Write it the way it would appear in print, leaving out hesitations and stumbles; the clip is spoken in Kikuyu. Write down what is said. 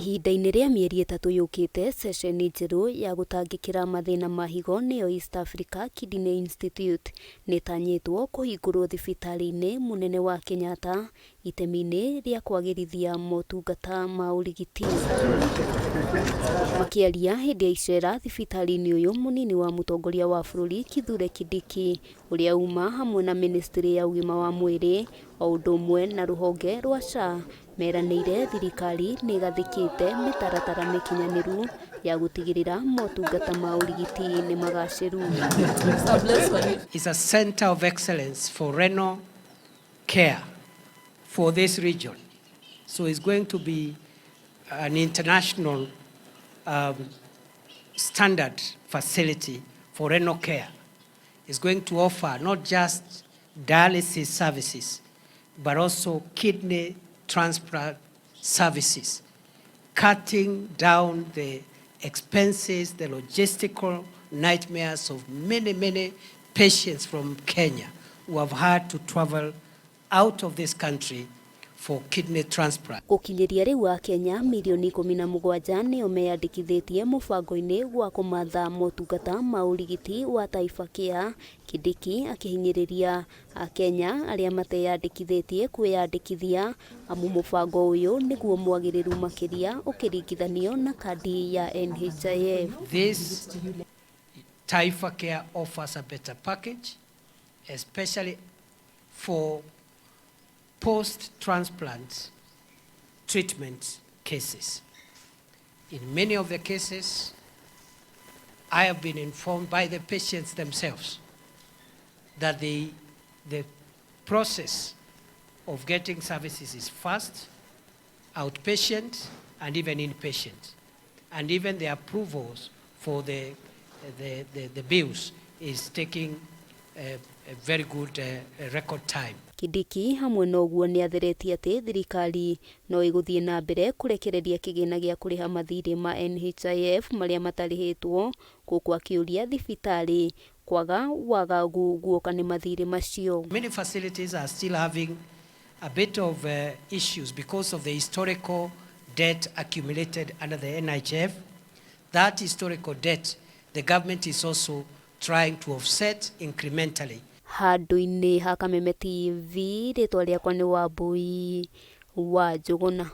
Ihinda-inĩ rĩa mĩeri 3 yũkĩte, ceceni njerũ ya gũtangĩkĩra mathĩna ma higo nĩyo East Africa Kidney Institute nĩĩtanyĩtwo kũhingũrwo thibitarĩ-inĩ mũnene wa Kenyatta itemi-inĩ rĩa kwagĩrithia motungata ma ũrigiti. Makĩaria hĩndĩ ya icera thibitarĩ-inĩ ũyũ, mũnini wa mũtongoria wa bũrũri Kithure Kindiki ũrĩa uma hamwe na ministry ya ũgima wa mwĩrĩ o ũndũ ũmwe na rũhonge rwa SHA meranĩire thirikari nĩ ĩgathĩkĩte mĩtaratara mĩkinyanĩru ya gũtigĩrĩra motungata ma ũrigiti nĩ magacĩru. Is a center of excellence for renal care for this region. So it's going to be an international standard facility for renal care. It's going to offer not just dialysis services, but also kidney transplant services, cutting down the expenses, the logistical nightmares of many, many patients from Kenya who have had to travel out of this country for kidney transplant. Gũkinyĩria rĩu Akenya mirioni 17 nĩo meyandĩkithĩtie mũbango-inĩ wa kũmatha motungata ma ũrigiti wa Taifa Care. Kindiki akĩhinyĩrĩria Akenya arĩa mateyandĩkithĩtie kwĩyandĩkithia amu mũbango ũyũ nĩguo mwagĩrĩru makĩria ũkĩringithanio na kandi ya NHIF. This Taifa Care offers a better package, especially for post-transplant treatment cases. In many of the cases, I have been informed by the patients themselves that the process of getting services is fast, outpatient, and even inpatient. And even the approvals for the bills is taking a very good record time. Kindiki hamwe na ũguo nĩ atheretie atĩ thirikari no ĩgũthiĩ na mbere kũrekereria kĩgĩna gĩa kũrĩha mathirĩ ma NHIF marĩa matarĩhĩtwo gũkũ akĩũria thibitarĩ kwaga wagagu guoka nĩ mathirĩ macio. Many facilities are still having a bit of issues because of the historical debt accumulated under the NHIF. That historical debt, the government is also trying to offset incrementally. Handũ-inĩ ha Kameme TV, rĩtwa rĩakwa nĩ Wambui wa Njũgũna.